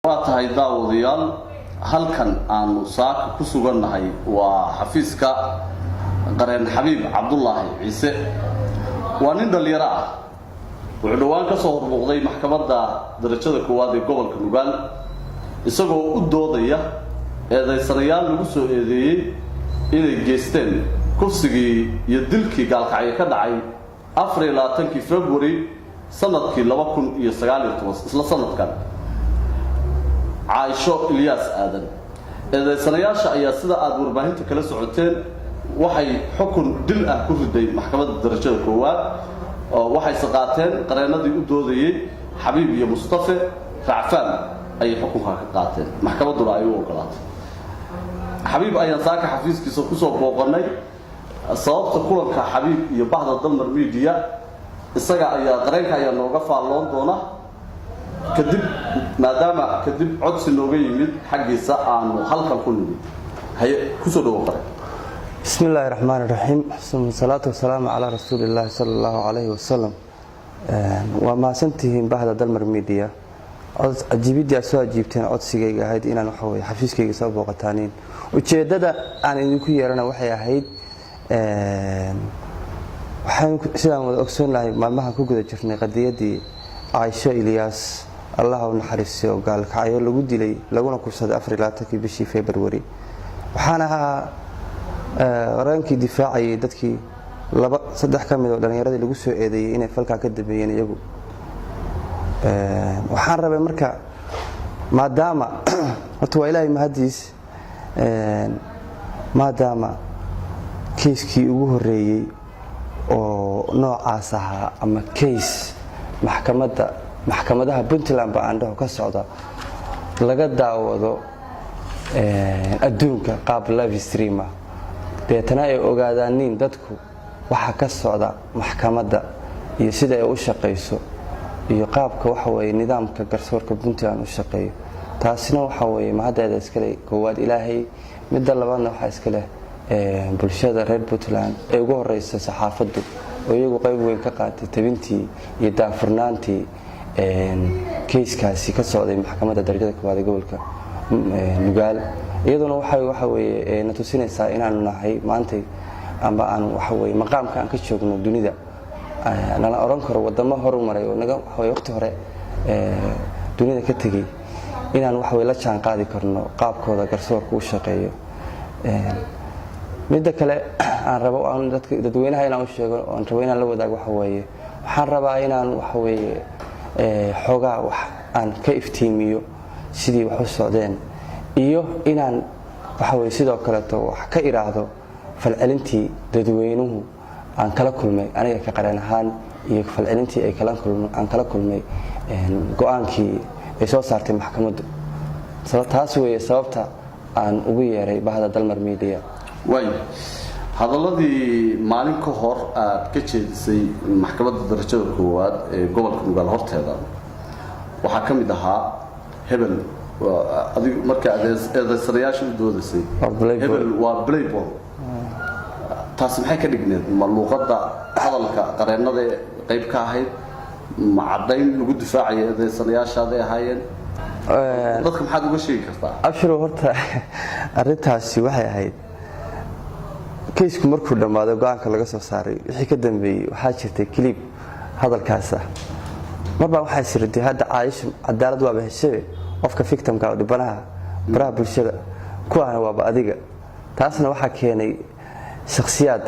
Waa tahay, daawadayaal, halkan aanu saaka ku sugannahay waa xafiiska qareen Xabiib Cabdulaahi Ciise. Waa nin dhallinyaro ah. Wuxuu dhowaan ka soo hormuuqday Maxkamadda Darajada Koowaad ee gobolka Nugaal, isagoo u doodaya eedaysanayaal lagu soo eedeeyey inay geysteen kufsigii iyo dilkii Gaalkacyo ka dhacay 24-kii February sanadkii 2019, isla sanadkan, Caaisho Ilyaas Aadan. Eedaysanayaasha ayaa, sida aada warbaahinta kala socoteen, waxay xukun dil ah ku riday Maxkamadda Darajada Koowaad. Waxayse qaateen qareenadii u doodayey, Xabiib iyo Mustafe, racfaan ayay xukunka ka qaateen, maxkamadduna ay u ogolaatay. Xabiib ayaan saaka xafiiskiisa kusoo booqanay. Sababta kulanka Xabiib iyo bahda Dalmar Media isaga ayaa, qareenka ayaa nooga faalloon doona kadib, maadaama kadib codsi nooga yimid xaggiisa aanu halkan ku nimid. Haye, kusoo dhawo, qareen. Bismi illaahi raxmaan iraxiim, salaatu wasalaamu calaa rasuuli illaahi sala allahu calayhi wasalam. Waa mahadsantihiin bahda Dalmar Media ajiibiddii aad soo ajiibteen codsigayga ahayd inaan waxaweye xafiiskayga soo booqataaniin. Ujeeddada aan idinku yeerana waxay ahayd, waxaan sidaan wada ogsoon lahay maalmahan ku guda jirnay qadiyaddii Caaisho Ilyaas, Allah u naxariisto, Gaalkacyo lagu dilay laguna kufsaday 24-kii bishii February. Waxaan ahaa qareenkii difaacayay dadkii laba saddex ka mid oo dhallinyaradii lagu soo eedeeyey inay falkaa ka dambeeyeen iyagu. Waxaan rabay marka, maadaama horta waa Ilaahay mahadiis, maadaama keiskii ugu horreeyey oo noocaas ahaa ama case maxkamadda, maxkamadaha Puntland ba aan dhaho, ka socda laga daawado adduunka qaab live stream ah, deetana ay ogaadaaniin dadku waxa ka socda maxkamadda iyo sida ay u shaqayso iyo qaabka waxa weye nidaamka garsoorka Puntland u shaqeeyo. Taasina waxa weye mahaddeeda iskale koowaad Ilaahay, midda labaadna waxaa iska leh bulshada reer Puntland ee ugu horeysa saxaafaddu, oo iyagu qayb weyn ka qaatay tabintii iyo daafurnaantii keyskaasi ka socday Maxkamadda Darajada Koowaad ee gobolka Nugaal. Iyaduna waxay waxa weye na tusinaysaa inaanu nahay maantay amba aan waxa weye maqaamka aan ka joogno dunida, nala odhan karo wadamo horu maray oo naga waxaweye waqti hore dunida ka tegey, inaan waxaweye la jaan qaadi karno qaabkooda garsoorka u shaqeeyo. Midda kale aan rabo aan dadka dadweynaha inaan u sheego oon rabo inaan la wadaago waxa weeye, waxaan rabaa inaan waxa weeye xoogaa wax aan ka iftiimiyo sidii wax u socdeen, iyo inaan waxa weye sidoo kaleeto wax ka idhaahdo falcelintii dadweynuhu aan kala kulmay aniga ka qareen ahaan, iyo falcelintii ay aan kala kulmay go-aankii ay soo saartay maxkamaddu. Taas weeye sababta aan ugu yeeray bahda Dalmar Media. Waay, hadalladii maalin ka hor aad ka jeedisay Maxkamadda Darajada Koowaad ee gobolka Nugaal horteeda waxaa ka mid ahaa hebel, adigu marka aad eedaysanayaasha u doodaysay, hebel waa playboy. Taasi maxay ka dhigneed? Ma luuqadda hadalka qareennada qayb ka ahayd? Ma caddayn lagu difaacaya eedaysanayaashaaday ahaayeen? Dadka maxaad uga sheegi kartaa? Abshirow, horta arrintaasi waxay ahayd kaysku markuu dhammaaday, go-aanka laga soo saaray wixii ka dambeeyey. Waxaa jirtay clip hadalkaas ah. Marbaa waxaa isirtay hadda Caayisha cadaalad waaba heshabe, qofka victimka oo dhibanaha baraha bulshada ku ahna waaba adiga. Taasna waxaa keenay shakhsiyaad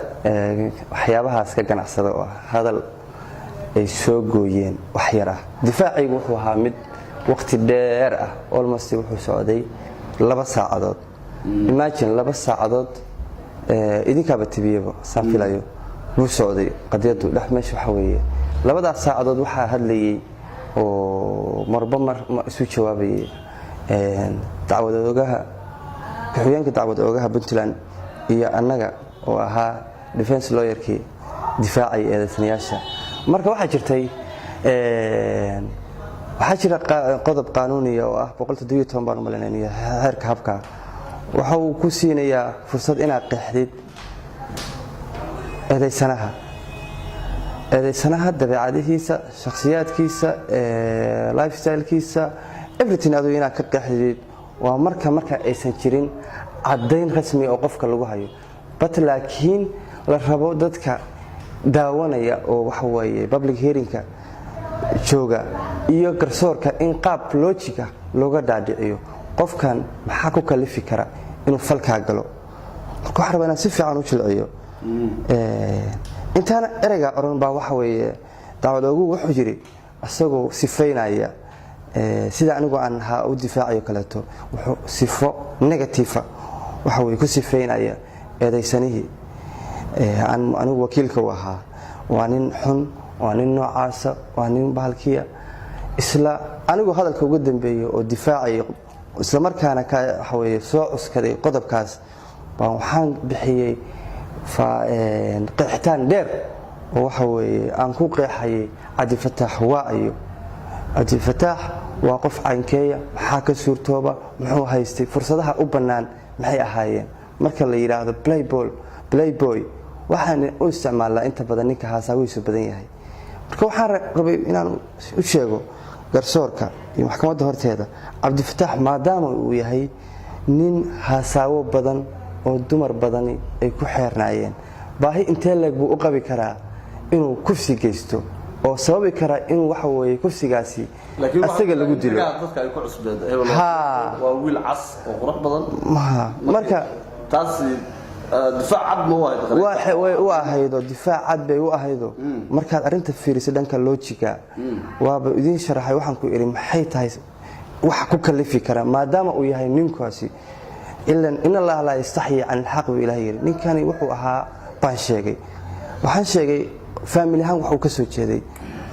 waxyaabahaas ka ganacsada oo hadal ay soo gooyeen wax yar ah. Difaacaygu wuxuu ahaa mid waqti dheer ah, almost wuxuu socday 2 saacadood. Imagine, 2 saacadood, idinkaaba tibiyaba saan filayo, buu socday qadiyadu dhex meesha. Waxa weeye labadaas saacadood waxaa hadlayay oo marba mar isu jawaabayay dacwad oogaha, ku-xigeenka dacwad oogaha Puntland, iyo annaga oo ahaa defense lawyerkii difaacay eedaysanayaasha. Marka waxaa jirtay, waxaa jira qodob qaanuuniya oo ah 117 baan u malaynaya xeerka habka. Waxa uu ku siinayaa fursad inaad qeexdid eedaysanaha, dabeecadihiisa, shakhsiyaadkiisa, lifestylekiisa. Everything adigu inaad ka qeexdid waa marka aysan jirin caddayn rasmi oo qofka lagu hayo, but laakiin la rabo dadka daawanaya oo waxa weeye public hearingka jooga iyo garsoorka in qaab logic ah looga dhaadhiciyo qofkan maxaa ku kalifi kara inuu falkaa galo. Marka waxaan rabaa inaan si fiican u jilciyo. Intaana ereyga oran baa waxa weeye dacwad oogu wuxuu yidhi, isagoo sifaynaya sida anigu aan ahaa u difaacayo kaleeto, wuxuu sifo negative waxa weye ku sifaynaya eedaysanihii anigu wakiilka u ahaa: waa nin xun, waa nin noocaasa, waa nin bahalkiya. Isla anigu hadalka uga dambeeyey oo difaacayay, isla markaana waxa weye soo cuskaday qodobkaas baan waxaan bixiyey qeexitaan dheer oo waxa weeye aan ku qeexayay Cabdifataax waa iyo Cabdifataax waa qof caynkeeya, maxaa ka suurtooba, muxuu haystay, fursadaha u bannaan maxay ahaayeen. Marka la yidhaahdo playboy, playboy waxaan u isticmaalnaa inta badan ninka haasaawihiisu badan yahay. Marka waxaan rabay inaan u sheego garsoorka iyo maxkamadda horteeda, Cabdifataax maadaama uu yahay nin haasaawo badan oo dumar badani ay ku xeernaayeen, baahi intee leeg buu u qabi karaa inuu kufsi geysto oo sababi karaa inuu waxa weeye kufsigaasi asaga lagu dilo? Dadka ay ku cusbeed hebel waa wiil cas oo qurux badan. Marka taasi difaac cad ma u ahayd? Way u ahaydo, difaac cad bay u ahaydo. Markaad arrinta fiiriso dhanka logic-ga, waaba idiin sharaxay. Waxaan ku idhi, maxay tahay waxa ku kalifi kara, maadaama uu yahay ninkaasi ilan in Allaha laa yastaxyi can ilxaq buu Ilaah yidhi. Ninkani wuxuu ahaa baan sheegay, waxaan sheegay family ahaan wax uu ka soo jeeday,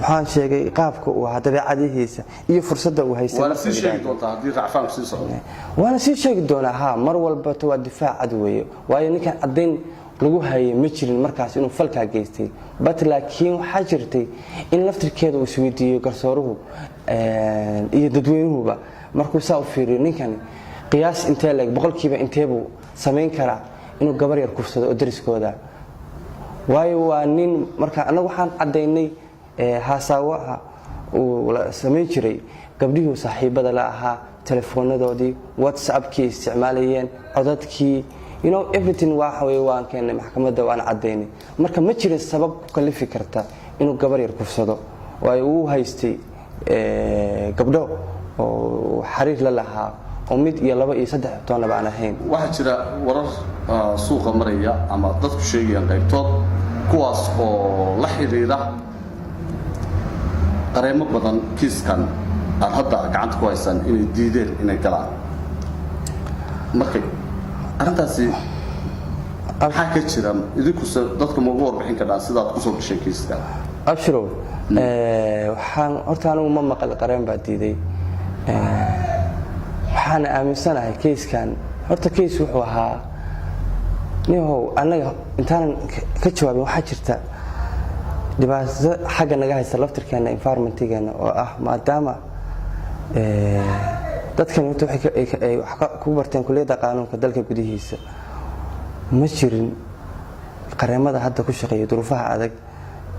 waxaan sheegay qaabka uu ahaa, dabeecadihiisa iyo fursadda uu haystay. Waana sii sheegi doontaa haddii racfaanku sii socdo? Waana sii sheegi doonaa, ha. Mar walbata waa difaac cad weeye, waayo ninkan caddayn lagu hayay ma jirin markaas inuu falkaa geystay, but laakiin waxaa jirtay in laftirkeeda uu isweydiiyo garsooruhu iyo dadweynuhuba markuu saa u fiiriyo ninkani qiyaas intee leeg, boqolkiiba inteebuu samayn karaa inuu gabar yar kufsado oo dariskooda, waayo waa nin. Marka annagu waxaan caddaynay haasaawaha uu samayn jiray, gabdhihii saaxiibada la ahaa, telefoonadoodii, WhatsAppkii ay isticmaalayeen, codadkii, everything waxa weye waan keennay maxkamadda, waan caddaynay. Marka ma jirin sabab ku kalifi karta inuu gabar yar kufsado, waayo uu haystay gabdho oo xariir la lahaa oo mid iyo laba iyo saddex toonnaba aan ahayn. Waxaa jira warar suuqa maraya ama dadku sheegayaan qaybtood, kuwaas oo la xidhiidha qareemo badan kiiskan aad hadda gacanta ku haysaan inay diideen inay galaan. Marka arrintaasi maxaa ka jira? Idinkuse dadka ma ugu warbixin kardhaan sidaad kusoo gasheen kiiskan? Abshirow, waxaan horta anigu ma maqal qareen baa diiday. Waxaana aaminsanahay case-kan horta case wuxuu ahaa nihow annaga intaanan ka jawaabin, waxaa jirta dhibaato xagga naga haysta laftirkeena, environmentigeena, oo ah maadaama dadkan horta ay wax ku barteen kulliyadda qaanuunka dalka gudihiisa, ma jirin qareemada hadda ku shaqeeya duruufaha adag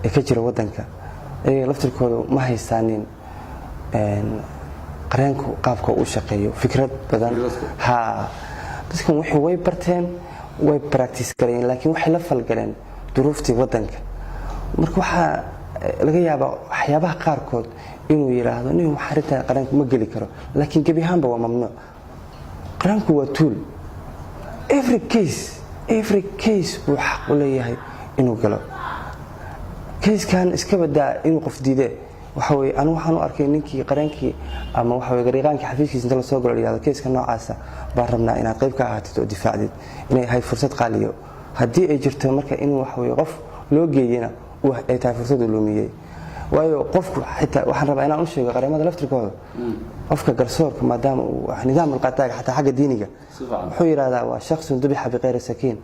ee ka jira waddanka. Iyaga laftirkooda ma haystaanin qareenku qaabka uu shaqeeyo fikrad badan. Ha, dadkan wixii way barteen, way practice gareeyeen, laakiin waxay la falgaleen duruuftii waddanka. Marka waxaa laga yaabaa waxyaabaha qaarkood inuu yidhaahdo nin wax arrintan qareenku ma geli karo, laakiin gebi ahaanba waa mamnuuc. Qareenku waa tool. Every case, every case buu xaq u leeyahay inuu galo. Case-kan iska badaa inuu qof diide. Waxa weye anigu waxaan u arkay ninkii qareenkii ama waxa weye gariiqaankii xafiiskiisa inta lasoo galo la yihahdo case-ka noocaasa baan rabnaa inaad qayb ka ahaatid oo difaacdid, inay ahayd fursad qaaliyo. Haddii ay jirto marka in waxa weye qof loo geeyena ay tahay fursad uu lumiyey, waayo qofku xitaa waxaan rabaa inaan u sheego qareemada laftirkooda, qofka garsoorka maadaama uu nidaam alqataaga xataa xagga diiniga wuxuu yidhahdaa waa shaksun dubixa biqayri sakiin,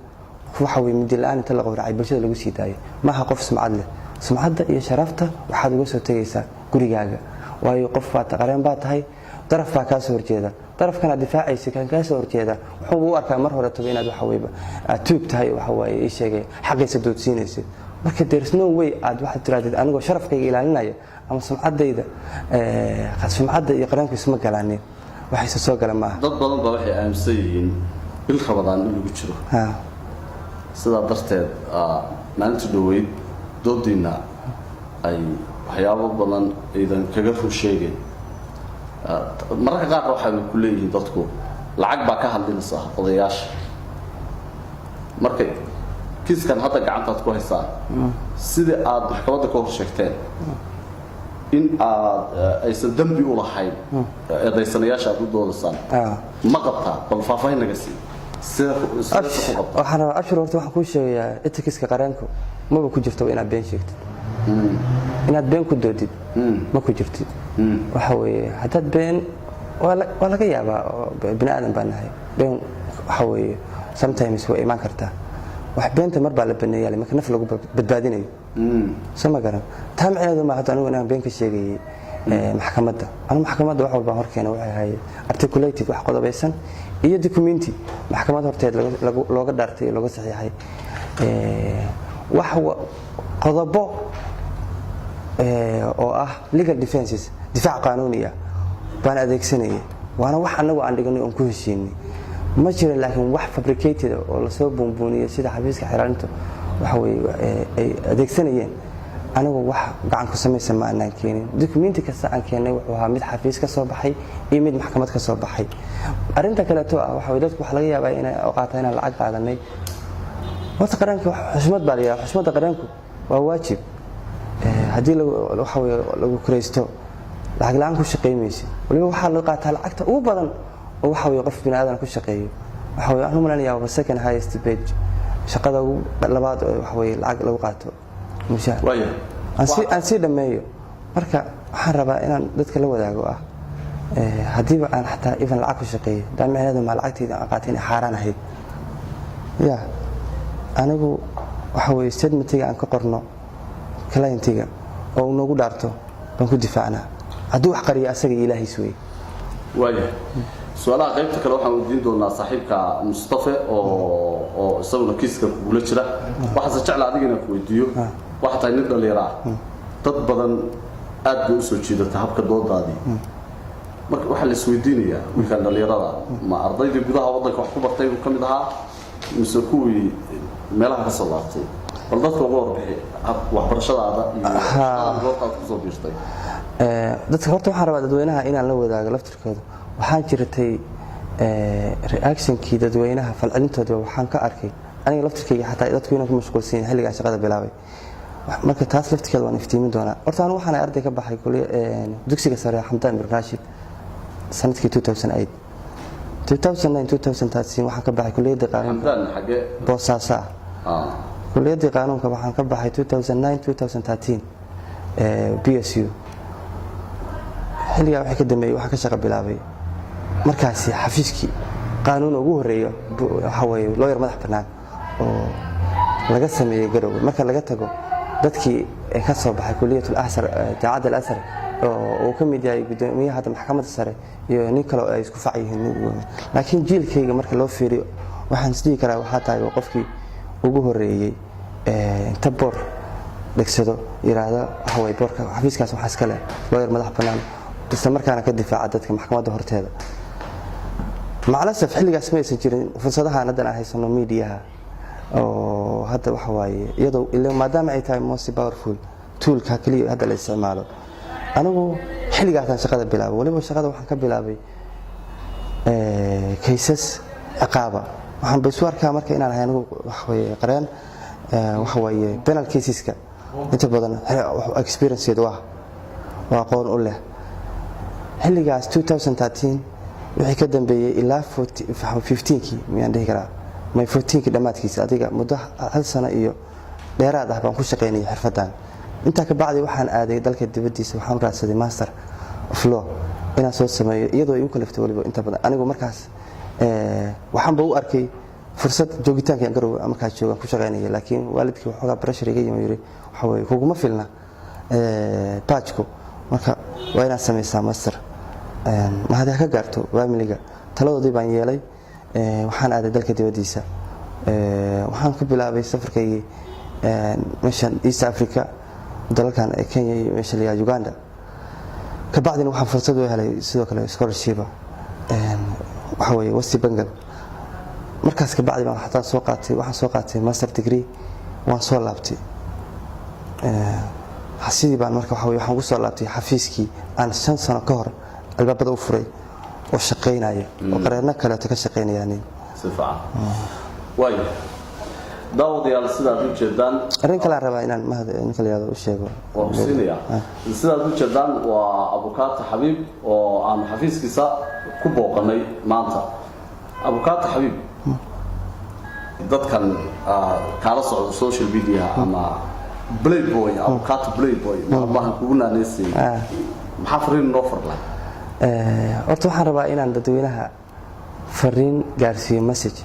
waxa weye mindi la-aan inta la qowracay bulshada lagu sii daayay, maaha qof sumcad leh. Sumcadda iyo sharafta waxaad uga soo tegaysaa gurigaaga, waayo qof baa qareen baa tahay, daraf baa kaa soo horjeeda, darafkanaad difaacaysa kan kaa soo horjeeda wuxuu u arkaa mar hore toba inaad waxa weye aad tuug tahay, waxa waaye ii sheegay xaqiisa doodsiinaysid. Marka there is no way aad waxaad tirahdid anigoo sharafkayga ilaalinaya ama sumcaddayda. Sumcadda iyo qaranku isma galaanin, waxayse soo gala maaha. Dad badan baa waxay aaminsan yihiin bil Rabadaan in lagu jiro, sidaa darteed maalinta dhoweyd doodiina ay waxyaabo badan aydan kaga run sheegeen. Mararka qaarna waxay ku leeyihiin dadku lacag baa ka hadlinaysa odayaasha. Marka kiiskan hadda gacantaad ku haysaan, sidii aad maxkamadda ka hor sheegteen in aad aysan dembi u lahayn eedaysanayaasha aad u doodaysaan, ma qabtaa? Bal faahfaahin naga sii, sida ku qabtaa? Waxaan rabaa, Abshir, horta waxaan kuu sheegayaa ethics-ka qareenku maba ku jirto inaad been sheegtid, inaad been ku doodid ma ku jirtid. Waxa weeye haddaad been, waa laga yaabaa oo bini aadan baan nahay, been waxa weeye sometimes way imaan kartaa. Wax beenta mar baa la baneeyaa marka naf lagu badbaadinayo, soo ma garan? Taa micneedu ma hadda anigu inaan been ka sheegayay maxkamadda. Anigu maxkamadda wax walbaan horkeena waxay ahayd articulated, wax qodobaysan iyo documenti maxkamad horteed looga dhaartay, looga saxiixay, wax qodobo oo ah legal defenses, difaac qaanuuni ah baan adeegsanayay, waana wax anagu aan dhiganay oon ku heshiinay. Ma jirin laakiin wax fabricated oo lasoo buunbuuniyey sida xafiiska xeer ilaalinta waxa weye ay adeegsanayeen. Anigu wax gacan ku samaysa ma aanaan keenin. Documenti kasta aan keenay wuxuu ahaa mid xafiis ka soo baxay iyo mid maxkamad ka soo baxay. Arrinta kaleeto ah waxa weye dadku waxa laga yaabaa inay qaataa inaan lacag qaadanay. Horta qareenka xushmad baa la yidhaha. Xushmadda qareenku waa waajib. Haddii waxa weye lagu kiraysto, lacag la-aan ku shaqaymaysid. Waliba waxaa loo qaataa lacagta ugu badan oo waxa weye qof bini aadan ku shaqeeyo. Waxa weye waxaan u maleynayaa waa second highest paid, shaqada ugu labaad oo waxa weye lacag lagu qaato mushaar. Aan sii dhammeeyo. Marka waxaan rabaa inaan dadka la wadaago ah, haddiiba aan xataa even lacag ku shaqeeyo, daa micneheedu maa lacagtayda aan qaatay inay xaaraan ahayd. Ya anigu waxa weye statementiga aan ka qorno clientiga oo uu noogu dhaarto baan ku difaacnaa. Hadduu wax qariyo, asaga iyo Ilaahiis wey. Waaya, su-aalaha qaybta kale waxaan weydiin doonaa saaxiibka Mustafe oo isaguna kiiska kugula jira. Waxaase jecla adiga inaan ku weydiiyo. Waxaa tahay nin dhallinyaro ah, dad badan aad bay usoo jiidata habka doodaadii. Marka waxaa la isweydiinayaa, wiilkan dhallinyarada ma ardaydii gudaha waddanka wax ku bartay buu ka mid ahaa mise kuwii meelaha ka soo laabtay? Bal dadka uga warbixi waxbarashadaada iyo shaqadan goorta aad kusoo biirtay. Dadka horta waxaan rabaa dadweynaha inaan la wadaago laftirkooda. Waxaan jirtay reactionkii dadweynaha, falcelintooda waxaan ka arkay aniga laftirkayga xataa dadku inaan ku mashquulsan yahin xilligaan shaqada bilaabay. Marka taas laftirkeeda waan iftiimin doonaa. Horta anigu waxaan arday ka baxay dugsiga sare Xamdaan bin Rashid sanadkii 2008, 2009, 2013 waxaan ka baxay kuliyadda qaanuunka. Xamdaan xagee? Boosaaso ah. Kuliyaddii qaanuunka waxaan ka baxay 2009, 2013, BSU. Xilligaa wixii ka dambeeyey waxaan ka shaqo bilaabay markaasi xafiiskii qaanuun ugu horreeyo, waxa weeye lawyer madax bannaan oo laga sameeyey Garowe, marka laga tago dadkii ka soo baxay kuliyatul asar, jaamacadda Al-Azhar, oo uu ka mid yahay guddoomiyaha hadda maxkamadda sare iyo nin kale oo ay isku fac yihiin. Laakiin jiilkayga marka loo fiiriyo, waxaan isdhihi karaa waxaa tahay qofkii ugu horreeyey inta boor dhegsado yiraahda waxa waye boorka xafiiskaas waxaa iska leh lawyer madax bannaan, isla markaana ka difaaca dadka maxkamadda horteeda. Macalasaf xilligaas ma aysan jirin fursadahan haddan aan haysano miidiyaha oo hadda waxa waaye iyadoo ila maadaama ay tahay most powerful toolka keliya hadda la isticmaalo. Anigu xilligaasaan shaqada bilaabay. Waliba shaqada waxaan ka bilaabay cases ciqaaba. Waxaan ba isu arkaa marka inaan ahay anigu waxa weeye qareen waxa weeye penal caseska inta badan experienceed waa aqoon u leh. Xilligaas 2013 wixii ka dambeeyey ilaa 15kii miyaan dhihi karaa, may 14kii dhammaadkiisa, adiga muddo hal sano iyo dheeraad ah baan ku shaqaynayay xirfadan. Intaa ka bacdi waxaan aaday dalka dibaddiisa. Waxaan raadsaday master of law inaan soo sameeyo, iyadoo igu kaliftay waliba inta badan. Anigu markaas waxaanba u arkay fursad joogitaanka Garowe markaas joogaan ku shaqaynaya, laakiin waalidkii waxoogaa pressure iga yimi, yiri waxa weye kuguma filna baajku, marka waa inaad samaysaa master. Mahadi ha ka gaarto familiga, taladoodii baan yeelay. Waxaan aaday dalka dibaddiisa. Waxaan ku bilaabay safarkaygii Meeshan East Africa, dalalkan Kenya iyo meesha la Uganda. Kabacdina waxaan fursad u helay sidoo kale scholarship, waxa weeye West Bengal. Markaas kabacdi baan xataa soo qaatay, waxaan soo qaatay master degree, waan soo laabtay. Sidii baan marka waxa weye waxaan ku soo laabtay xafiiskii aan 5 sano ka hor albaabada u furay oo shaqaynaya oo qareerno kaleeto ka shaqaynayaanin. Si fiican. Waayo, daawadayaal, sidaad u jeedaan Arrin kale aan rabaa inaan mahad ninka la yihahdo u sheego. Waan ku siinayaa. Sidaad u jeedaan, waa abukaata Xabiib oo aanu xafiiskiisa ku booqanay maanta. Abukaata Xabiib, dadkan kaala socda social media ama playboy, abukaata playboy maalmahan kugu naanaysayay, maxaa fariin noo farla? Horta waxaan rabaa inaan dadweynaha fariin gaarsiiyo, message.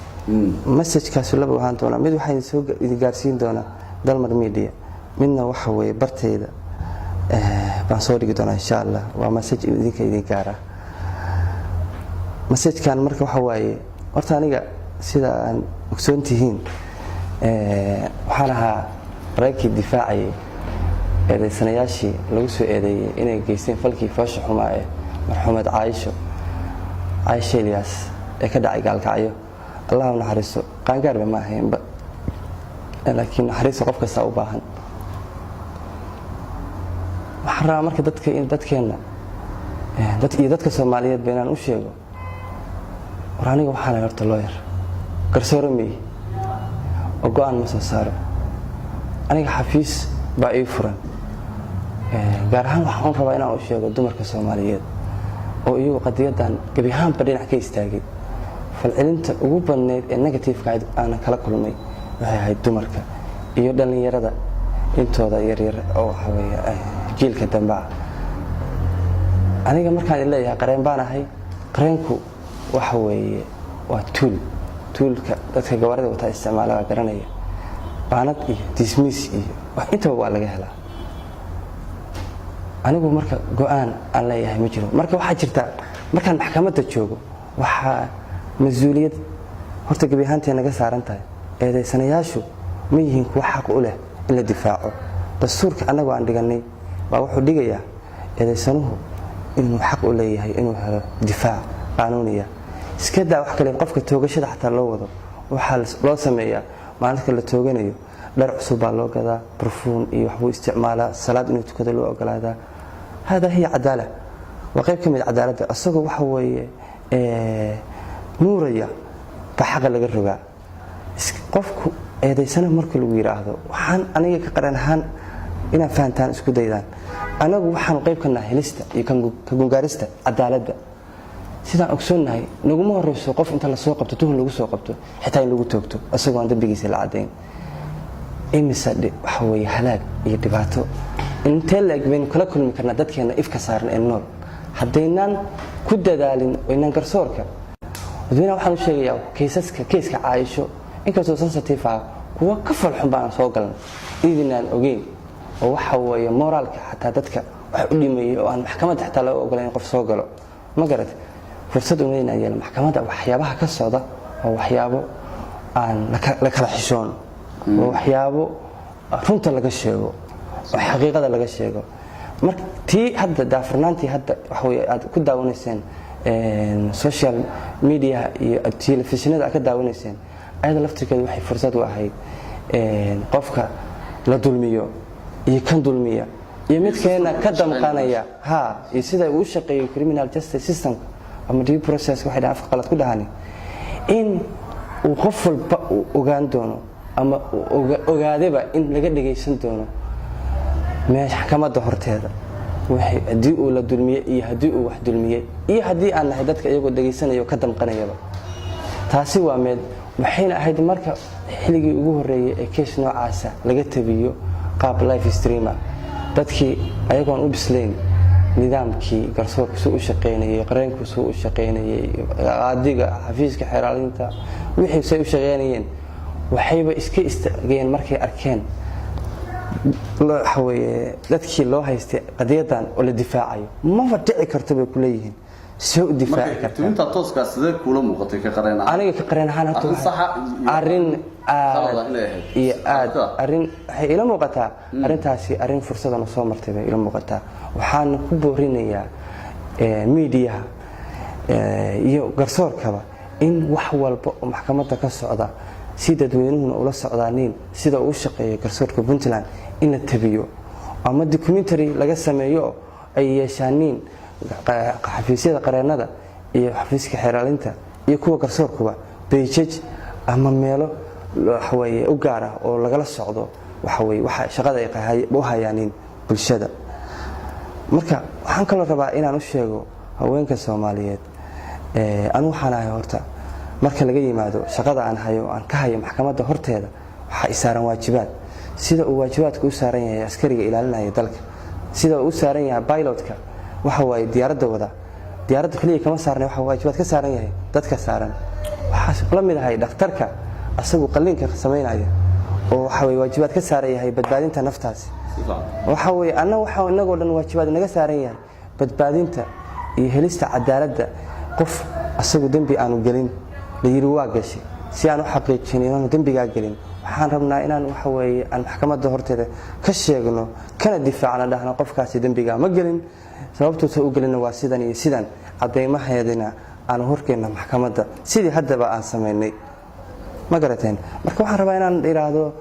Messagekaasu laba ahaan doonaa: mid waxaan soo idin gaarsiin doonaa Dalmar Media, midna waxa weeye bartayda baan soo dhigi doonaa, insha Allah. Waa message idinka idin gaara. Messagekan marka waxa waaye, horta aniga sida aan ogsoon tihiin, waxaan ahaa reerkii difaacayay eedaysanayaashii lagu soo eedeeyey inay geysteen falkii foosha xumaa ee marxuumed Caayisho Elyaas ee ka dhacay Gaalkacyo. Allah u naxariisto. Qaangaarba ma ahaynba, laakiin naxariista qof kastaa u baahan. Waxaan rabaa marka dadka in dadkeenna dad iyo dadka Soomaaliyeed ba inaan u sheego: war, aniga waxaan ahay horta lawyer, garsoore meey oo go-aan ma soo saaro. Aniga xafiis baa ii furan. Gaar ahaan waxaan rabaa inaan u sheego dumarka Soomaaliyeed oo iyagu qadiyadan gebi ahaanba dhinac ka istaagay. Falcelinta ugu badnayd ee negativeka aanan kala kulmay waxay ahayd dumarka iyo dhallinyarada intooda yaryar oo waxa weeye jiilka dambe ah. Aniga markaan leeyahay qareen baan ahay, qareenku waxa weeye waa tool. Toolka dadka gawaarida wataa isticmaala baa garanaya. Baanad iyo dismiis iyo wax intaba waa laga helaa. Anigu marka go-aan aan leeyahay ma jiro. Marka waxaa jirta, markaan maxkamadda joogo, waxaa mas-uuliyad horta gebi ahaantee naga saaran tahay: eedaysanayaashu ma yihiin kuwa xaq u leh in la difaaco? Dastuurka annagoo aan dhiganay baa wuxuu dhigayaa eedaysanuhu inuu xaq u leeyahay inuu helo difaac qaanuuniya. Iska daa wax kale, qofka toogashada xataa loo wado waxaa loo sameeyaa, maalinka la tooganayo dhar cusub baa loo gadaa, barfuun iyo waxbuu isticmaalaa, salaad inuu tukado loo ogolaadaa. Hada hiya cadaala, waa qayb ka mid cadaaladda. Isagoo waxa weeye nuuraya baa xaqa laga rogaa. Qofku eedaysana marka lagu yidhaahdo, waxaan aniga ka qaran ahaan inaad fahantaan isku daydaan, anagu waxaanu qayb ka nahay helista iyo ka gungaarista cadaaladda. Sidaan ogsoonnahay, naguma horeyso qof inta lasoo qabto, tuhun lagu soo qabto, xitaa in lagu toogto isagoo aan dambigiisa la caddayn. Imisa waxa weeye halaag iyo dhibaato intee la-eg baynu kala kulmi karnaa dadkeena ifka saaran ee nool haddaynaan ku dadaalin oynaan garsoorka? Dadweynaha waxaan u sheegayaa, kaysaska, kayska Caayisho inkastoo sensitive ah, kuwa ka falxun baan soo galan idinaan ogeyn oo waxa weeye moraalka xataa dadka wax u dhimayay oo aan maxkamadda xataa laga ogolayn in qof soo galo. Ma garat? Fursad umaynaa yeela. Maxkamadda waxyaabaha ka socda waa waxyaabo aan la kala xishoon, waa waxyaabo runta laga sheego oo xaqiiqada laga sheego. Marka tii hadda daafurnaantii hadda waxa weye aad ku daawanayseen social media iyo telefishinada aad ka daawanayseen, ayada laftirkeedu waxay fursad u ahayd qofka la dulmiyo iyo kan dulmiya iyo midkeena ka damqanaya ha iyo sida uu u shaqeeyo criminal justice system ama due process waxay dhahaan afka qalad ku dhahani, in uu qof walba uu ogaan doono ama uu ogaadaba in laga dhagaysan doono maxkamadda horteeda wixii haddii uu la dulmiyey iyo haddii uu wax dulmiyey iyo haddii aan nahay dadka iyagoo dhagaysanaya oo ka damqanayaba. Taasi waa meed. Waxayna ahayd marka xilligii ugu horreeyey ee case noocaasa laga tabiyo qaab live streamer. Dadkii ayagoon u bislayn nidaamkii garsoorku suu u shaqaynayay, qareenku suu u shaqaynayay, qaadiga, xafiiska xeeraalinta, wixii say u shaqaynayeen, waxayba iska istaageen markay arkeen waxa weeye dadkii loo haystay qadiyadan oo la difaacayo. Maba dhici karto bay ku leeyihiin. See u difaaci Marka kartaa? Timinta tooskaa sidee kuula muuqatay ka qareen ahaan? Aniga ka qareen ahaan horta Arrin saxa iyo arrin khalad aad ah inay ahayd. Iyo aad Aragtida. Arrin waxay ila muuqataa arrintaasi arrin fursadan soo martay bay ila muuqataa. Waxaan ku boorinayaa miidiyaha iyo garsoorkaba in wax walba oo maxkamadda ka socda, si dadweynuhuna ula socdaaniin sida uu u shaqeeyo garsoorka Puntland, in la tabiyo ama documentary laga sameeyo oo ay yeeshaaniin xafiisyada qareennada iyo xafiiska xeeraalinta iyo kuwa garsoorkuba pages ama meelo waxaweye u gaar ah oo lagala socdo waxaweye waxa shaqada ay u hayaaniin bulshada. Marka waxaan kaloo rabaa inaan u sheego haweenka Soomaaliyeed, anu waxaan ahay horta, marka laga yimaado shaqada aan hayo, aan ka hayo maxkamadda horteeda, waxaa i saaran waajibaad, sida uu waajibaadka u saaran yahay askariga ilaalinaya dalka, sida uu u saaran yahay pilotka, waxa waaye diyaaradda wada. Diyaaradda keliya kama saarna, waxa waajibaad ka saaran yahay dadka saaran. Waxaa la mid ahay dhakhtarka asagu qalliinka samaynaya oo waxa weye waajibaad ka saaran yahay badbaadinta naftaasi. Si fiican. Waxa weeye anna waxa inagoo dhan waajibaad naga saaran yahay badbaadinta iyo helista cadaaladda qof asagu dembi aanu gelin la yiri waa gashay. Si aan u xaqiijin inaanu dembigaa gelin, waxaan rabnaa inaan waxa weeye aan maxkamadda horteeda ka sheegno kana difaacno, dhahno qofkaasi dembigaa ma gelin, sababtuusa u gelinna waa sidan iyo sidan, caddaymaheedina aanu horkeenno maxkamadda, sidii haddaba aan samaynay. Ma garateen? Marka waxaan rabaa inaan idhaahdo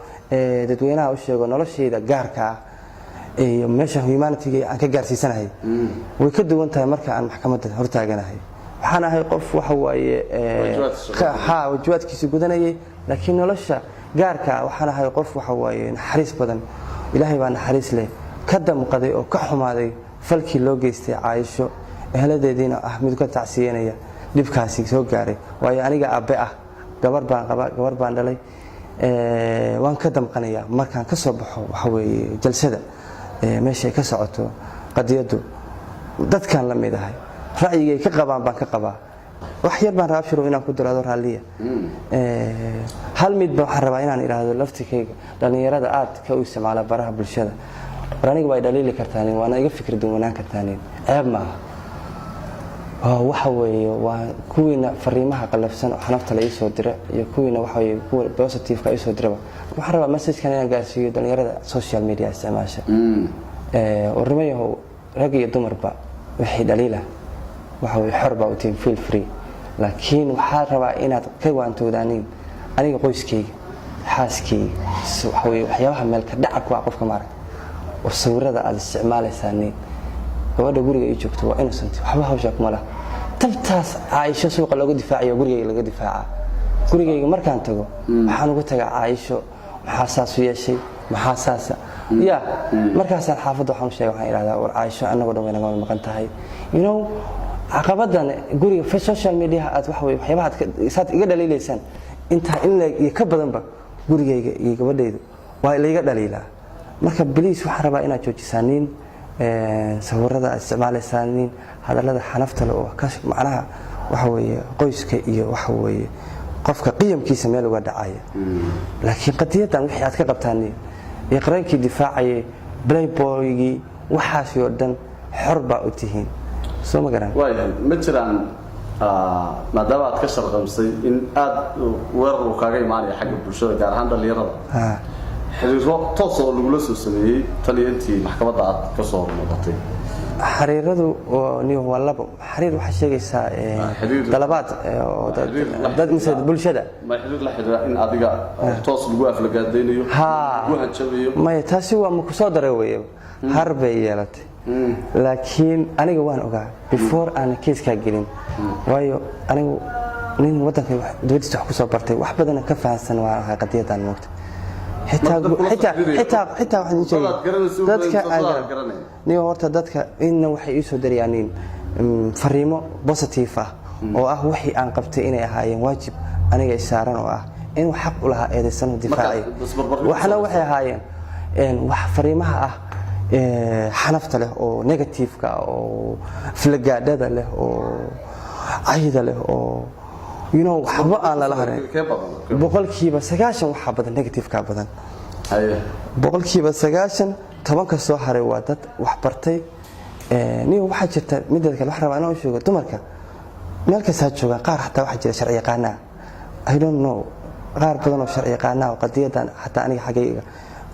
dadweynaha u sheego, noloshayda gaarka ah iyo meesha humanity aan ka gaarsiisanahay way ka duwan tahay marka aan maxkamadda hortaaganahay. Waxaan ahay qof waxa waaye Waajibaadkiisa ha, waajibaadkiisa gudanayay, laakiin nolosha gaarka ah waxaan ahay qof waxa waaye naxariis badan. Ilaahay baa naxariis leh, ka damqaday oo ka xumaaday falkii loo geystay Caayisho, eheladeediina ah mid ka tacsiyenaya dhibkaasi soo gaaray, waayo aniga aabbe ah, gabar baan qabaa, gabar baan dhalay. Waan ka damqanayaa markaan ka soo baxo waxa weeye jalsada, meesha ay ka socoto qadiyaddu. Dadkaan la mid ahay, ra'yigay ka qabaan baan ka qabaa. Wax yar baan rabaa, Abshiro, inaan ku daraado raalliya. Hal midba waxaan rabaa inaan idhaahdo laftikayga: dhallinyarada aad ka u isticmaala baraha bulshada, war aniga waa dhaliili kartaanin, waana iga fikir duwanaan kartaanin, ceeb maaha. Waa waxa weeye waa kuwiina fariimaha qallafsan oo xanafta la iisoo dira iyo kuwiina waxa weeye kuwa positive-ka iisoo diraba, waxaan rabaa message-kan inaan gaarsiiyo dhallinyarada social media isticmaasha. Warnimo yahow, rag iyo dumarba, wixii dhaliila waxa weye xor baa u tihiin, feel free, laakiin waxaa rabaa inaad ka waantoodaaniin aniga qoyskayga, xaaskayga, waxa weye waxyaabaha meelka dhaca ku ah qofka maaragta oo sawirada aad isticmaalaysaaniin. Gabadha guriga ii joogto waa innocent, waxba hawshaa kuma laha. Tabtaas Caaisho suuqa looga difaacayo gurigayga laga difaacaa. Gurigayga markaan tago waxaan uga tagaa Caaisho, maxaa saas u yeeshay, maxaa saasa ya. Markaasaan xaafadda waxaan u sheegay, waxaan idhahdaa, war Caaisho annagoo dhan way naga wada maqan tahay. Caqabadan guriga social media aad waxa weye waxyaabaha aad saad iga dhaliilaysaan intaa in leeg iyo ka badanba gurigayga iyo gabadhaydu waa layga dhaliilaa. Marka please, waxaan rabaa inaad joojisaaniin sawirada aad isticmaalaysaaniin, hadallada xanafta leh oo ka macnaha waxa weeye qoyska iyo waxa weeye qofka qiyamkiisa meel uga dhacaya. Laakiin qadiyadan wixii aad ka qabtaaniin iyo qareenkii difaacayay, playboygii, waxaasi oo dhan xor baa u tihiin, soo ma garan? Waayahay, ma jiraan, maadaama aad ka sharqamsay in aada weerar uu kaaga imaanaya xagga bulshada, gaar ahaan dhallinyarada, xiriiro toos oo lagula soo sameeyey tan iyo intii maxkamadda aad ka soo hormuuqatay? Xariiradu waa labo xariir. Waxaa sheegaysaa dalabaad oo dad mise bulshada? Ma xiriir la xiriira in adiga toos lagu aflagaadaynayo, lagu hanjabayo? Maya, taasi waa ma kusoo daray weye, har bay yeelatay. Laakiin aniga waan ogaa before aan keiskaa gelin, waayo anigu nin waddanka dibadiisa wax kusoo bartay, wax badana ka fahansan waan ahay qadiyadan, moogta. Xitaa waxaan sheegay dadka niyo horta dadka inna waxay ii soo darayaaniin fariimo positive ah oo ah wixii aan qabtay inay ahaayeen waajib aniga isaaran oo ah inuu xaq u lahaa eedaysanu difaacay. Waxna waxay ahaayeen wax fariimaha ah xanafta leh oo negative-ka oo flagaadhada leh oo cayda leh oo waxba aan lala harin. 90% waxaa badan negative-ka badan, 90%. 10-ka soo haray waa dad wax bartay. Niyo waxaa jirta mideeda kale, waxaan rabaa inaan u sheego dumarka meel kastaa joogaan. Qaar xataa waxaa jira sharci yaqaana ah, I don't know, qaar badan oo sharci yaqaana oo qadiyadan xataa aniga xaggayga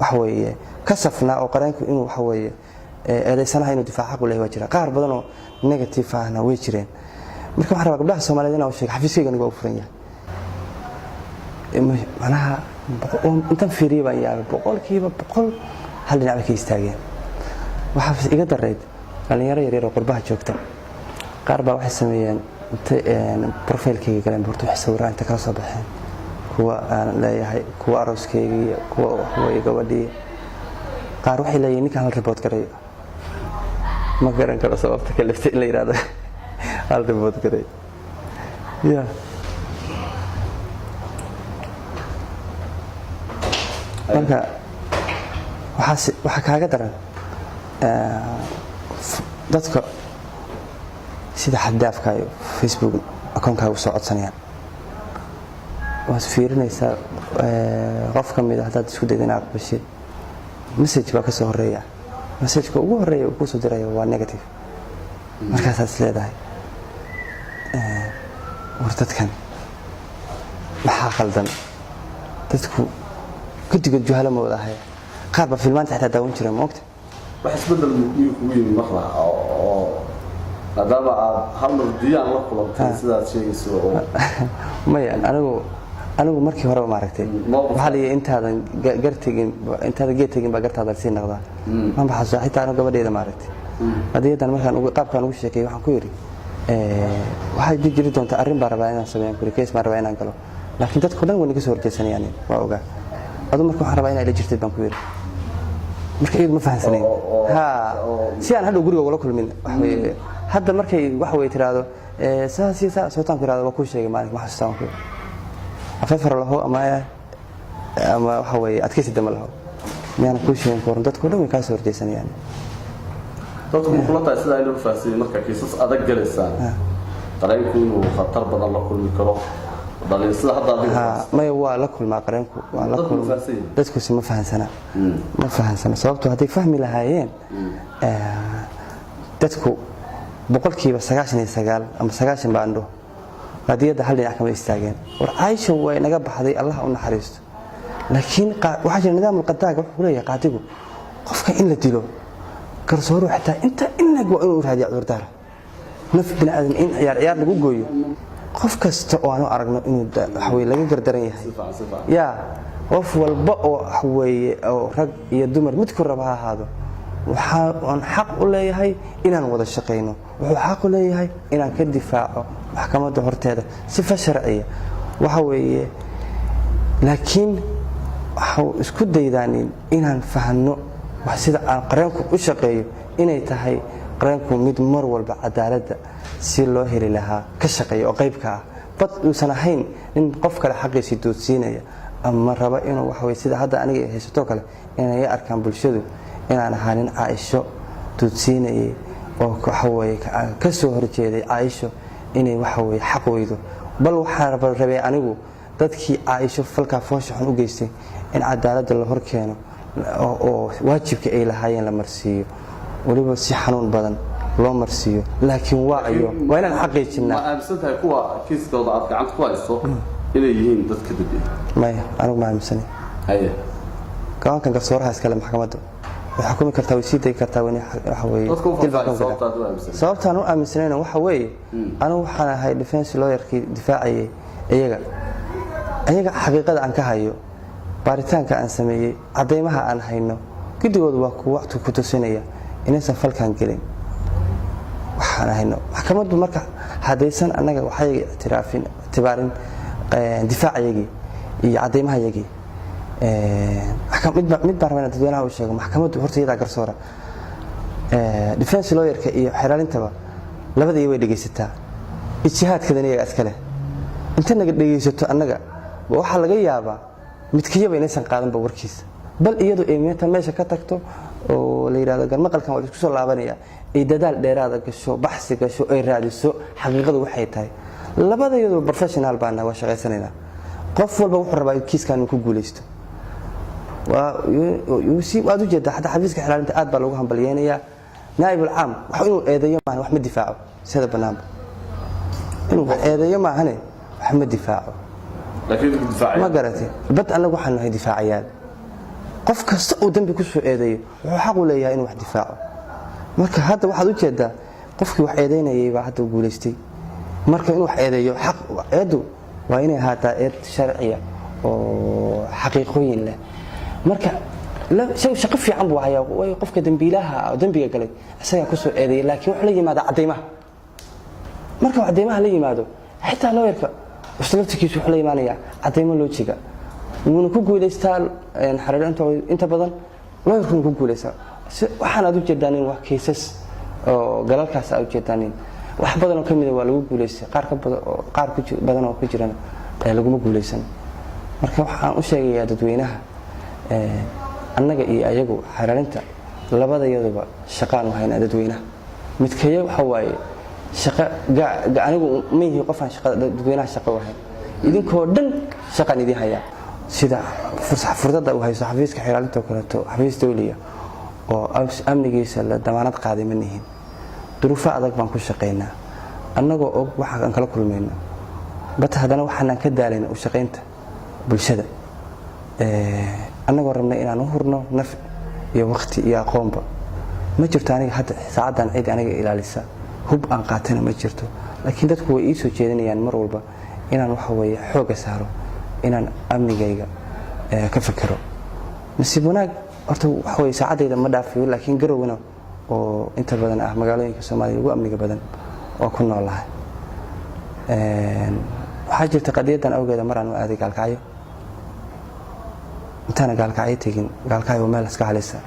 waxa weeye ka safnaa oo qareenku inuu waxa weeye eedaysanaha inuu difaac xaq u leeyahay waa jira. Qaar badan oo negative ahna way jireen. Marka waxaan rabaa gabdhaha Soomaaliyeed inaan u sheego, xafiiskayga aniga waa u furan yahay. Macnaha intan fiiriye baan yaabay, 100% hal dhinac bay ka istaageen. Waxaa iga darayd dhalinyaro yaryar oo qurbaha joogta. Qaar baa waxay sameeyeen, intay profile-kayga galeen, horta waxay sawiraan inta kala soo baxeen, kuwa aan leeyahay, kuwa arooskayga, kuwa waxaweye gabadhii. Qaar waxay leeyihin ninkaan hal report gareeyo. Ma garan karo sababta ka liftay in la yidhahdo hal report gareeyo ya. Marka waxaa kaaga daran dadka sida xad-dhaafka ay Facebook akoonkaaga usoo codsanayaan. Waad fiirinaysaa, qof ka mid a haddaad isku dayda inaad aqbashid, message baa ka soo horeeya. Message-ka ugu horeeya uu kusoo diraya waa negative. Markaasaad is leedahay, war dadkan maxaa khaldan? Dadku guddigood juhalo ma wada ahaya. Qaar baa filmaanta xitaa daawan jira, maogta. Wax isbedel miyuu kugu yimi marla oo maadaama aad hal mar diyaan la kulantay sidaad sheegayso oo? Maya, anigu markii horeba maaragtay waxaa la yidhi intaadan gar tegin, intaadan geed tegin baa gartaada lasii naqdaa. Ma baxaso xitaa anigu gabadheeda maaragtay qadiyadan markaan qaabkaan ugu sheekeeyey, waxaan ku yidhi waxaa jiri doonta arrin baan rabaa inaan sameeyan kuri, case baan rabaa inaan galo, laakiin dadko dhan way naga soo horjeesanayaan, waa ogaa. Adu marka waxaan rabaa inaa ila jirtid baan ku yidhi. Marka iyadu ma fahansanayn ha si aan hadhow guriga ugula kulmin. Wax weeye hadda markay wax wey tiraahdo saas iyo saa sootaan ku irahdo, waa kuu sheegay maalinka, ma xasuustaan ku afafar laho ama waxa weeye adkaysi dama laho, miyaan kuu sheegin ka waran? Dadko dhan way kaa soo horjeesanayaan. Dadku ma kula tahay sidaa inuu fahansiiyey marka kiisas adag galaysaan qareenku inuu khatar badan la kulmi karo dhalin sida hadda adiga? Ha, maya, waa la kulmaa qareenku, waa la Dadku ma kulmaa. fahansan yihiin? Dadkusi ma fahansana, ma fahansana. Sababto hadday fahmi lahaayeen, dadku 99% ama 90 baan dhaho qadiyadda hal dhinac kama istaageen. War Caaisha way naga baxday, Allah u naxariisto, laakiin waxaa jira nidaam alqadaaga. Wuxuu leeyahay qaadigu qofka in la dilo garsooruhu xitaa inta inag waa inuu raadiya cudurdaara. Naf bini aadam in ciyaar ciyaar lagu gooyo, qof kasta oo aanu aragno inuu waxa weye laga gardaran yahay, Si fiican, si fiican. Ya qof walba oo waxa weeye oo rag iyo dumar midku raba ha ahaado, waxaa aan xaq u leeyahay inaan wada shaqayno. Wuxuu xaq u leeyahay inaan ka difaaco maxkamadda horteeda sifa sharciya waxa weeye. Laakiin waxau isku daydaanin inaan fahanno wax sida aan qareenku u shaqeeyo, inay tahay qareenku mid mar walba cadaaladda si loo heli lahaa ka shaqeeya oo qaybka ah, bad uusan ahayn nin qof kale xaqiisii doodsiinaya ama raba inuu waxa weye sida hadda aniga haysato kale inay arkaan bulshadu inaan ahaa nin Caaisho doodsiinayay oo waxa weye ka soo horjeeday Caaisho inay waxa weye xaq weydo. Bal waxaan rabay anigu dadkii Caaisho falkaa foosha xun u geystay in cadaaladda la hor keeno oo waajibka ay lahaayeen la marsiiyo, weliba si xanuun badan loo marsiiyo. Laakiin waa ayo, waa inaan xaqiijinaa. Ma aaminsan tahay kuwa kiiskooda aad gacanta ku hayso inay yihiin dad ka dambeeyey? Maya, anigu ma aaminsanay. Haye. Go-aankan garsooraha iskale, maxkamaddu way xukumi kartaa, way sii dayi kartaa, waxa weeye Dadka u dil baa faahfaahin xukumi kartaa. sababta aad u aaminsan. Sababtaan u aaminsanayna waxa weeye, anigu waxaan ahay defense lawyerkii difaacayay iyaga. Iyaga xaqiiqada aan ka hayo, baaritaanka aan sameeyey, caddaymaha aan hayno, guddigoodu waa kuwa ku tusinaya inaysan falkan gelin. Waxaan hayno maxkamaddu marka haddaysan annaga waxayaga ictiraafin, ictibaarin difaacayagii iyo caddaymahayagii, mid baan rabaa inaan dadweynaha u sheego. Maxkamaddu horta iyadaa garsoora. Defense lawyerka iyo xeraalintaba labadii way dhegaysataa, ijtihaadkadana iyaga iska leh. Inta naga dhegaysato annaga waxaa laga yaabaa midkiyaba inaysan qaadanba warkiisa, bal iyadu ay meeta meesha ka tagto oo la yidhahdo garmaqalkan waa la isku soo laabanaya, ay dadaal dheeraada gasho, baxsi gasho, ay raadiso xaqiiqadu waxay tahay. Labada iyadoo professional baan nahay, waa shaqaysanaynaa. Qof walba wuxuu rabaa kiiskan inuu ku guuleysto. Waad ujeedaa xataa xafiiska xilaalinta aad baa lagu hambalyeynayaa. Naa'ibul caam wax inuu eedeeyo maahan, wax ma difaaco. Sida banaanba inuu wax eedeeyo maahane, wax ma difaaco. Laakiin idinku difaacaya. Ma garatay? Bad annagu waxaan nahay difaacayaal. Qof kasta uu dembi ku soo eedeeyo wuxuu xaq u leeyahay inuu wax difaaco. Marka hadda waxaad u jeedaa qofkii wax eedeynayay baa hadda guulaystay. Marka inuu wax eedeeyo xaq, eedu waa inay ahaataa eed sharciya oo xaqiiqooyin leh. Marka isagu shaqo fiican buu hayaa, waayo qofka dembiilaha oo dembiga galay isagaa kusoo eedeeyay, laakiin wuxuu la yimaada caddaymaha. Marka uu caddaymaha la yimaado, xitaa looyarka laftirkiisu wuxuu la imaanayaa caddaymo loojiga, wuuna ku guulaystaa. Xariiro inta badan looyarkuna ku guulaystaa. Waxaan aad u jeedaanin waa cases oo galalkaas aad u jeedaanin, wax badan oo ka mida waa lagu guulaystay, qaar ka badan oo qaar ku badan oo ku jirana laguma guulaysan. Marka waxaan u sheegayaa dadweynaha, annaga iyo ayagu xaraarinta labadayaduba shaqaan u haynaa dadweynaha. Midkayo waxa waaye shaqo anigu ma yihi qofaan shaqada dadweynaha shaqo u hayn. Idinkoo dhan shaqaan idiin hayaa. Sida furdada uu haysto xafiiska xiraalinta oo kaleeto, xafiis dawliya oo amnigiisa la damaanad qaaday ma nihin. Duruufo adag baan ku shaqaynaa, annagoo og waxaan kala kulmayno, bat haddana waxaanaan ka daalayna u shaqaynta bulshada, annagoo rabnay inaan u hurno naf iyo waqti iyo aqoonba. Ma jirto aniga hadda saacaddan cid aniga ilaalisa, hub aan qaatana ma jirto, laakiin dadku way ii soo jeedinayaan mar walba inaan waxa weeye xoogga saaro, inaan amnigayga ka fikiro. Nasiib wanaag horta waxa weye saacaddayda ma dhaafiyo, laakiin Garowna oo inta badan ah magaalooyinka Soomaaliya ugu amniga badan oo ku noolahay. Waxaa jirta qadiyaddan awgeeda maraan u aaday Gaalkacyo. Intaana Gaalkacyo tegin, Gaalkacyo waa meel iska halisa,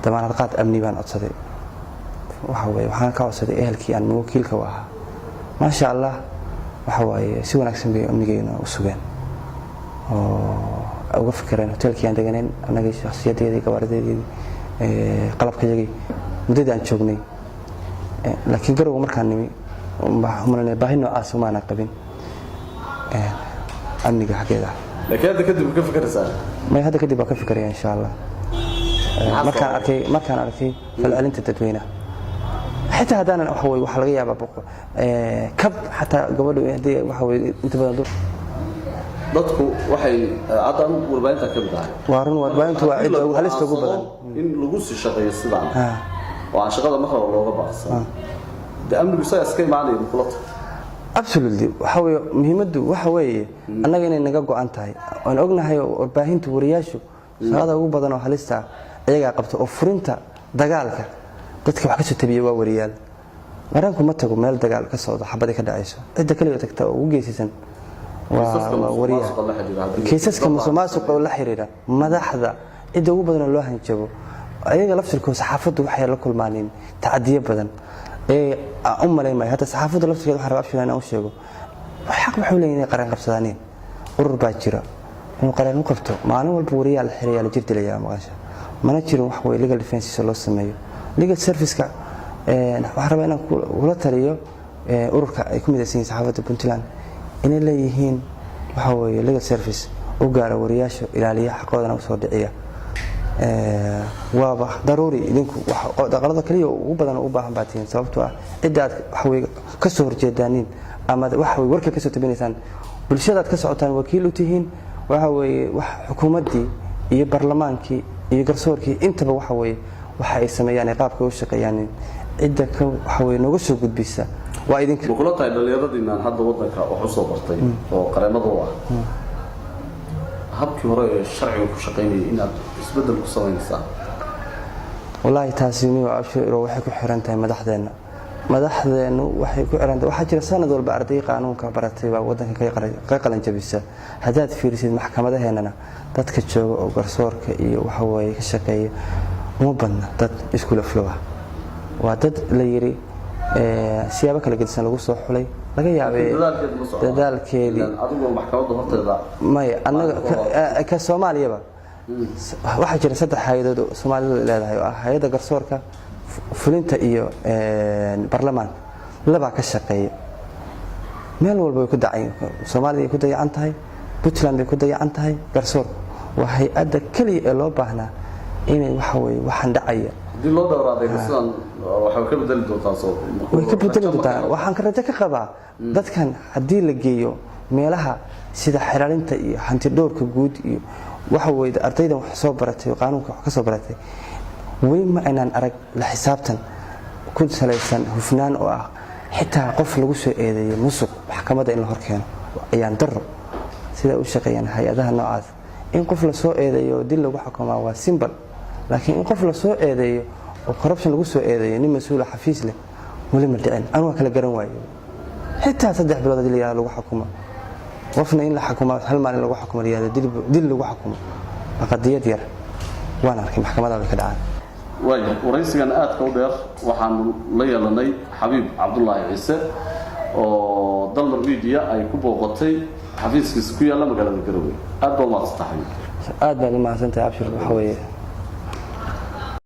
damaanad qaad amni baan codsaday. Waxa weye waxaan ka codsaday ehelkii aan wakiilka u ahaa. Maasha Allah, waxa waaye si wanaagsan bay amnigeyna u sugeen oo uga fikireen. Hoteelkii aan deganayn annagii, shakhsiyadeedii, gawaarideedii, qalabkayagii, muddadii aan joognay. Laakiin Garowga markaan nimi, waxaan u malaynaya baahi noocaas umaana qabin amniga xaggeeda. Laakiin hadda kadib ma ka fikiraysaa? May, hadda kadib waa ka fikiraya, insha Allah. Maxaa Markaan sababay? arkay falcelinta dadweynaha, xitaa haddaanan waxa weye waxaa laga yaabaa kab xataa gabadhu haddii waxa weye inta badan Dadku waxay hadda, anigu warbaahinta ka mid ahay. Waa run, warbaahintu waa cidda ugu halista ugu badan. In lagu sii shaqeeyo sidaan oo aan shaqada mar hore looga baaqsan, dee amnigu isagaa iska imaanaya mukulata. Absolutely. Waxa weeye muhiimaddu waxa weeye annaga inay naga go'an tahay oon ognahay oo warbaahintu, wariyaashu shaqada ugu badan oo halista ah iyagaa qabta, oo furinta dagaalka dadka wax ka soo tabiya waa wariyaal. Qaranku ma tago meel dagaal ka socdo, xabadi ka dhacayso. Cidda kaliya tagta oo ugu geesisan waa Kiisaska waa wariyaha. Musuqmaasuqa la xiriira haddii- Kiisaska musuqmaasuqa oo la xiriira madaxda, cidda ugu badan oo loo hanjabo ayaga laftirkooda. Saxaafaddu waxay la kulmaaneen tacadiyo badan ee aan u malayn maayo. Hadda saxaafaddu laftirkeeda waxaan rabaa abshir inaan u sheego, xaq waxay u leeyihin inay qareen qabsadaaneen. Urur baa jira inuu qareen u qabto. Maalin walba wariyaa la xirayaa, la jir dilayaa, maqasha mana jirin wax way legal defenses loo sameeyo, legal service-ka. Waxaan rabaa inaan kula taliyo ururka ay ku midaysan yihiin saxaafadda Puntland inay leeyihiin waxa weeye legal service u gaara wariyaasha, ilaaliya xaqoodana usoo dhiciya. Waaba daruuri. Idinku dhaqalada kaliya ugu badan oo u baahan baa tihiin, sababtoo ah cidda aad waxa weye ka soo horjeedaaniin ama waxa weye warka ka soo tabinaysaan, bulshadaad ka socotaan, wakiil u tihiin. Waxa weeye wax xukuumaddii iyo barlamaankii iyo garsoorkii intaba waxa weeye waxa ay sameeyaan ee qaabka u shaqeeyaan, cidda ka waxa weye nooga soo gudbisa waa idinka. Ma kula tahay dhallinyaradiinaan hadda waddanka wax u soo bartay oo qareemada u ah habkii hore ee sharciga ku shaqaynayay inaad isbeddel ku samaynaysaa? Wallaahi taasi niyo abshiro waxay ku xiran tahay madaxdeenna. Madaxdeennu waxay ku xiran tahay. Waxaa jira sanad walba arday qaanuunka baratay baa waddanka ka qalin jabisa. Haddaad fiirisid maxkamadaheennana, dadka jooga oo garsoorka iyo waxa weeye ka shaqeeya uma badna dad iskula flow ah. Waa dad la yiri siyaabo kala gedisan lagu soo xulay, laga yaabee. Dadaalkeedu ma socdaa? Dadaalkeedii. Ilaan adigu maxkamadda horteeda Maya, annaga ka Soomaaliyaba waxaa jira saddex hay-adood oo Soomaalidu leedahay, oo ah hay-adda garsoorka, fulinta iyo baarlamaanka. Labaa ka shaqeeya meel walba way ku dacan. Soomaaliya ku dayacan tahay, Puntland bay ku dayacan tahay. Garsoorku waa hay-adda keliya ee loo baahnaa inay waxa weye waxaan dhacaya. Haddii loo dhowraadayba sidan waxay ka bedeli doontaa soo? Way ka bedeli doontaa. Waxaan ka rajo ka qabaa dadkan haddii la geeyo meelaha sida xiraalinta iyo hantidhowrka guud iyo waxa weye ardaydan wax soo baratay oo qaanuunka wax ka soo baratay. Weli ma aynaan arag la xisaabtan ku salaysan hufnaan oo ah xitaa qof lagu soo eedeeyo musuq maxkamadda in la horkeeno. Ayaan daro sida u shaqeeyaan hay-adaha noocaas. In qof lasoo eedeeyo oo dil lagu xukumaa waa simple, laakiin in qof lasoo eedeeyo oo corruption lagu soo eedeeyo, nin mas-uula xafiis leh, weli ma dhicin. Anu waa kala garan waayo. Xitaa 3 bilood hadii la yihahdo lagu xukumo qofna, in la xukumo hal maalin lagu xukumo la yihahdo dil lagu xukumo waa qadiyad yar. Waan arkay maxkamadaha way ka dhacaan. Waayahay, waraysigan aadka u dheer waxaanu la yeelanay Xabiib Cabdulaahi Ciise oo Dalmar Media ay ku booqatay xafiiskiisa ku yaalla magaalada Garowe. Aad baa umahadsantaa, Xabiib. Aad baad u mahadsantahay, Abshir. Waxa weeye